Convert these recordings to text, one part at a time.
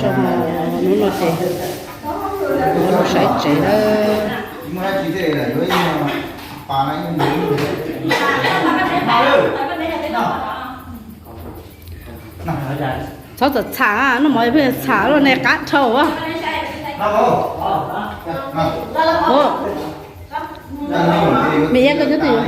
Hnub no ces mus saib tsev lawm. Txhob txawm txham, noj mov pheej txham luaj ne, qab dhau. Me iab koj nyob twg?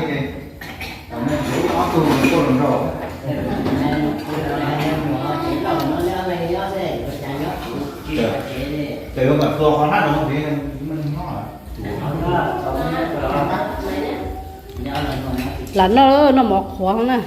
Lam noj, noj mov qhuav na.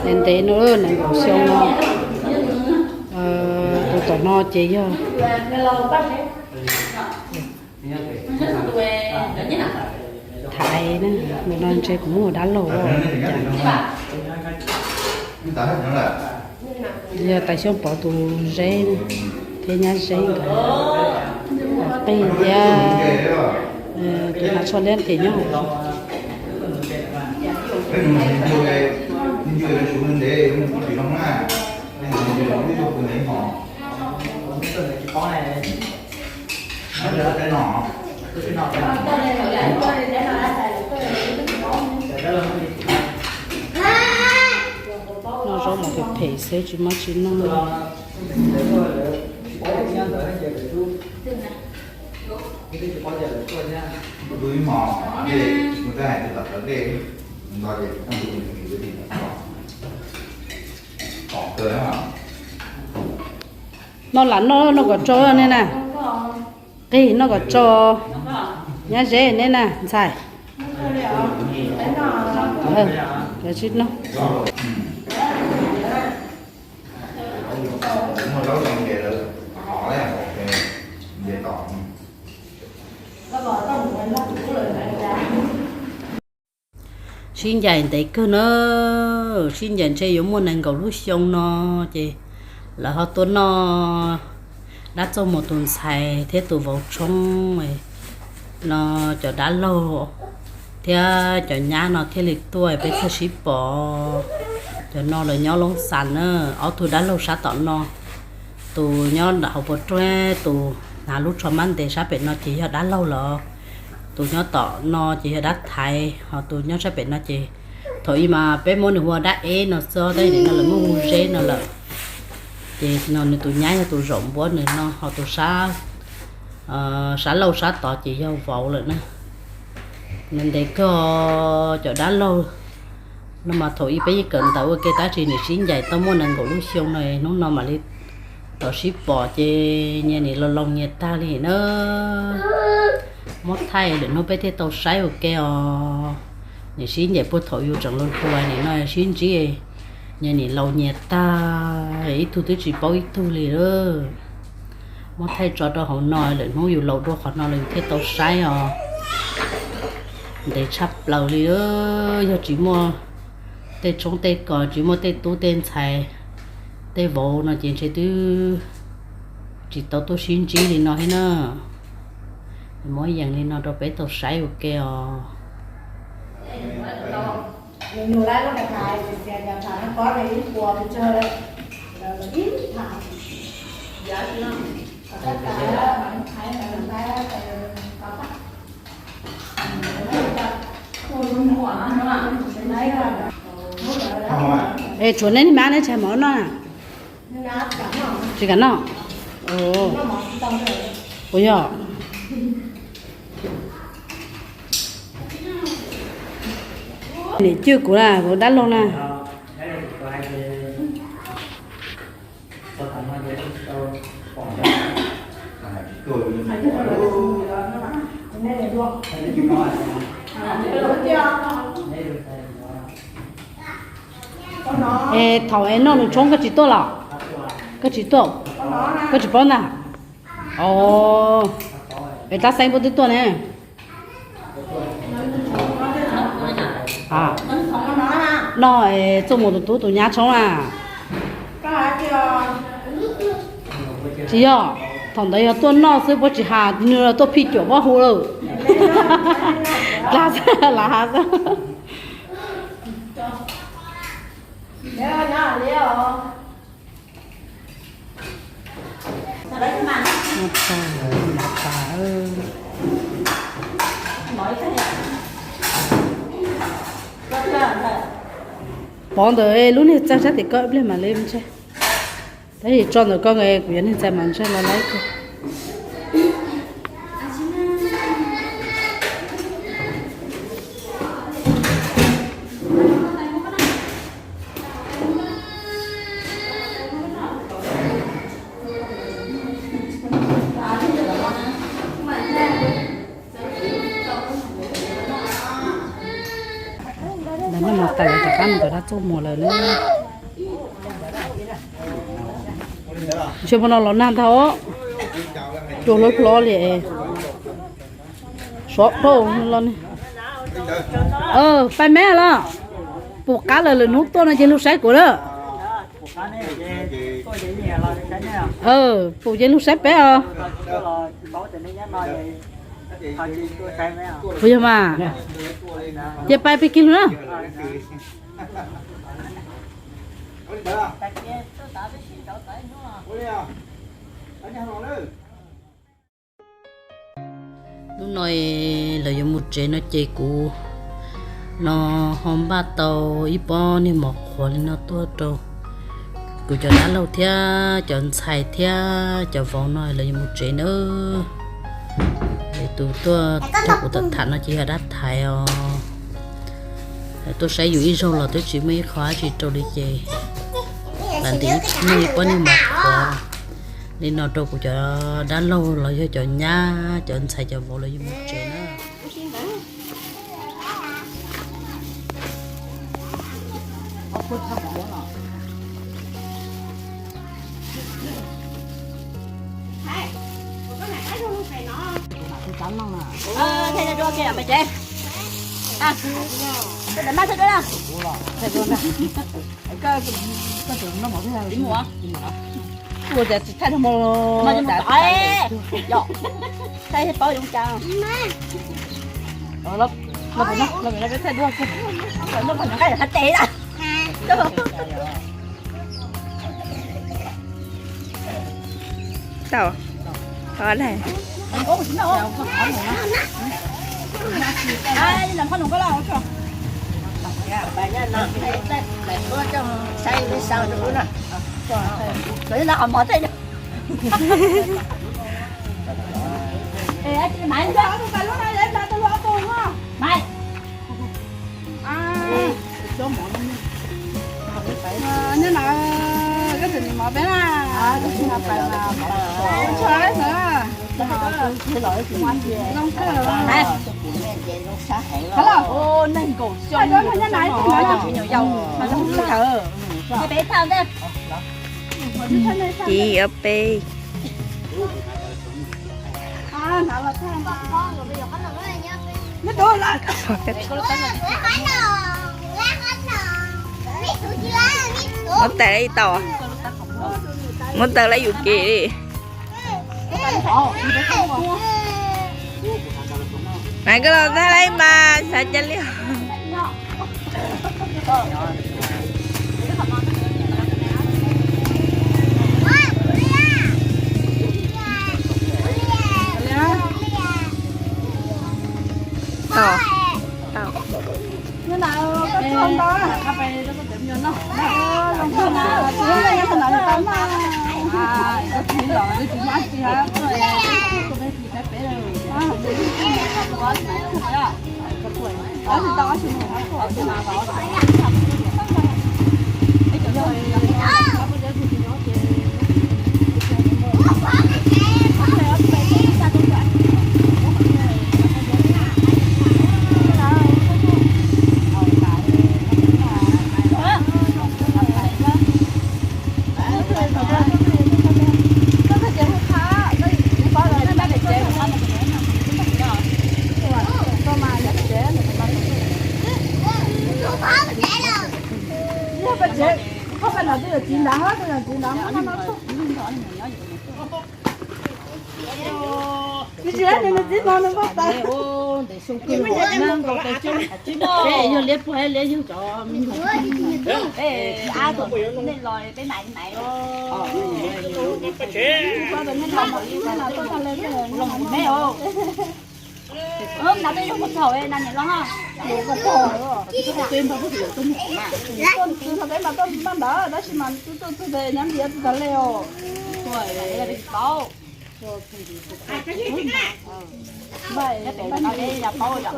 Ntev ntev no, nees nkaum xyoo no. Tus tom no ces yog Thaiv na, tus no ntshe kuv muaj dab laug. Yog Tais Xyooj Pov tus Zeb thiab nyab Zeb nkawd, qig thiab tus hnav tsho liab ces nyob hauv. Noj zaub mas phem phem xwb, tsis muaj tsis noj. Noj lam noj, noj kom tso nej na. Qig noj kom tso. Nyab Zeb nej na ntxhais. Tsis noj. Sib ncaim ntev kawg na, sib ncaim ntshe yuav muaj nees nkaum lub xyoo no ces lawv ho tuaj noj dab txoj mus tus ntxhais thiab tus vauv tshoob no, cov dab laug thiab cov nyab no thiaj li tuaj peb thiaj sib pom. Cov no lawv nyob Loob Xas na, ob tug dab laug sab tom no, tus nyob nram hauv Pov Ruag, tus hnav lub tsho mab ntev sab pem no ces yog dab laug los, tus nyob tom no ces yog dab Thaiv, ho tus nyob sab pem no ces thaum ub mas peb muab nws hu ua dab Eb no xwb, tab sis no lawv muab hu Zeb no lawm. Ces no nws tus nyab yog tus zaum npuab nws no, ho tus sab, sab laug sab tod ces yog vauv lawm na. Ntev kawg cov dab laug no mas thaum ub peb yeej kawm ntawv ua ke tab sis nim sib ncaim tau muaj nees nkaum lub xyoo no, hnub no mam li tau sib pom ces nyias nim laus laus nyias tag li na. Muab thaij lwm hnub peb thiaj tau saib ua ke os. Nim sib ncaim puag thaum yus tseem hluas hluas nim no sib ntsib, nyias nim laus nyias tag, ib tug twb tsis paub ib tug li lawm. Muab thaij tso rau hauv no, lwm hnub yus laus dua qhov no los yus thiaj tau saib os. Ntev tshaj plaws li, yog tsis muaj tej tshoob tej kos, tsis muaj tej tub tej ntxhais tej vauv no ces ntshe twb tsis tau tuaj sib ntsib li no thiab na. Muab yees li no rau peb tau saib ua ke os. Es tshuav neb niag mab neb tsis hais mov noj na? Tsis kam noj. Ua yog. Nim cwj kuv na, kuv dab laug na. Es thaum es noj nws tshoob koj tsis tuaj los? Koj tsis tuaj? Koj tsis paub ntag? Os, es Tab Xeeb puab twb tuaj ne. Noj es Txuj Mus tus tub tus nyab tshoob na. Tsis yog, thaum ntawd yog tuaj noj xwb puab tsis has, nws tuaj phij cuam puab hu lawm. Lam has xwb. Pov ntawm lub niag txaij sab tim koj ib pliag mam li ntshe. Tab sis tso ntawm koj nka kuv yuav niag txaij mas ntshe los lawm. Ntawm no mas tas lawv rov qab mus tom dab Txuj Mus lawm na. Ntshe puag no los nag ntag os. Cua hlob hlob li. Sov dhau los ne. Pais me los. Pum qab lawm, lwm hnub tuaj no ces lug saib kuv lawm. Pum ces lug saib peb os. Puas yog mas? Ces pais pig kig lug na. Hnub no lawv yuav mus tsev no ces kuv no ho npaj tau ib pob niag mov qhuav li no tuaj rau kuv cov dab laug thiab cov ntxhais thiab cov vauv no lawv yuav mus tsev na. Es tus tuaj rau kuv tham tham no ces yog dab Thaiv os. Lawv tuaj saib yus ib zaug los twb tsis muaj ib qho dab tsi rau li ces lam ntim muaj ib pob niag mov qhuav li no rau kuv cov dab laug los yog cov nyab cov ntxhais cov vauv lawv yuav mus tsev na. Ua tias tsis thaij rau mo, thaij paub zoo cas. Los pem no, los pem no peb thaij duab kiag. Los pem no peb thaij duab. Tau. Tau lawm. Nyob no, koj tseem nim mov peb na. Tshua lawm xwb. Zoo kawg. Hello. Nyob no, zoo kawg. Ci ua peb. Muab taws li tau, muab taws li yus kev li. Mas koj los tag lawm mas xav cas li. Tau, tau. Txiv nrad, txiv nrad, tsis nrad nws txiv no nws npau taws. Peb yog liab pog liab yug cov me nyuam. Peb ab tom nej los peb mam mam. Los me os. Nas tej yog puas thaum na niam los ha. Peb mas tuaj npaj ntawd tab sis mas twb tuaj txog tes nyob ntiav tsis tau le os. Paub. Npaj, nyob pem no peb ya paub yom.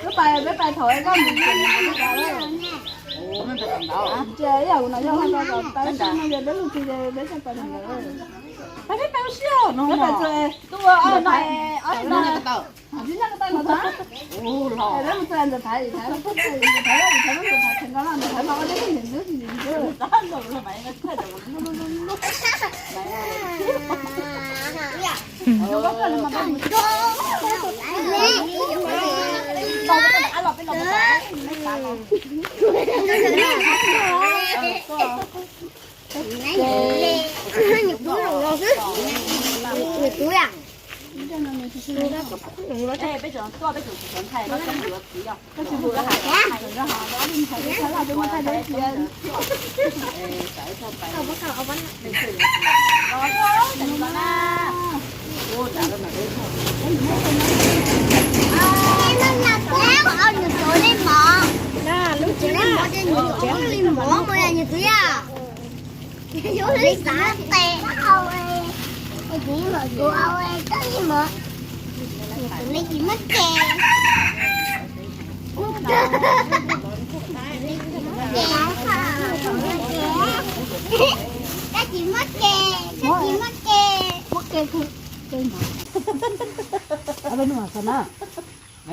Peb pais, peb pais thaum koj mus tsev. Ces ib yam kuv no yog hais tau kom tau no ces peb mus txog ces peb txawm pais ntawd. Peb pais ua si no, peb pais txog. Peb mus txog ntawm Thaiv, Thaiv, Thaiv, Thaiv, Thaiv mas ua deb ntawd.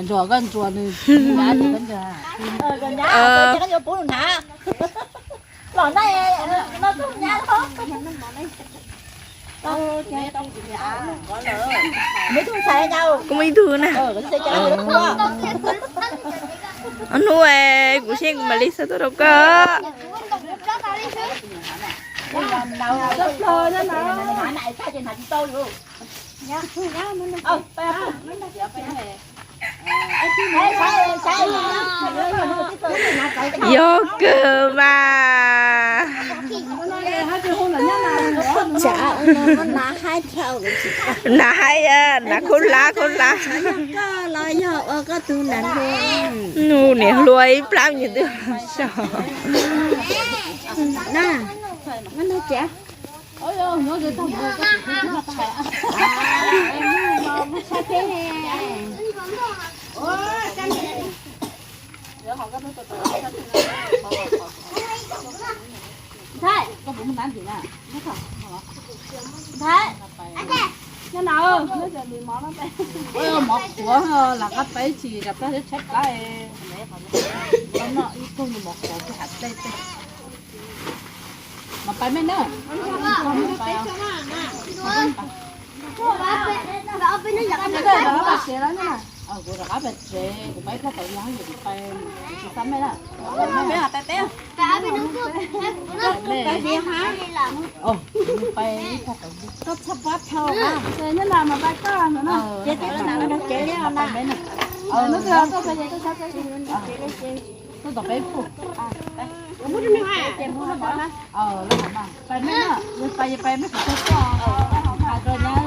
Ntsuas koj ntsuas nws, koj ntsuas. Los na, no txog nyab no. Kuv muaj ib tug na. Ob hnub kuv siab kuv mam li xa tuaj rau koj. Yog kawg mas. Nav haib, nav khaub hlab khaub hlab. Nug niam hluas ib plab nws twb so. Mov qhuav los qab peb tsis rov plab thiab tshaib plab. Noj ib tug mov qhuav kuj hav dej tej. Mas pais mej na. Kuv rov qab pais tsev, kuv pais ib pliag tau yog kuv pais, kuv tsis xa mej na. Pais ib pliag tau. Nyob na mas pais koj no na. Tuaj tom peb pug. Pais mej na, pais mej kuv tau koj, hais rau nyab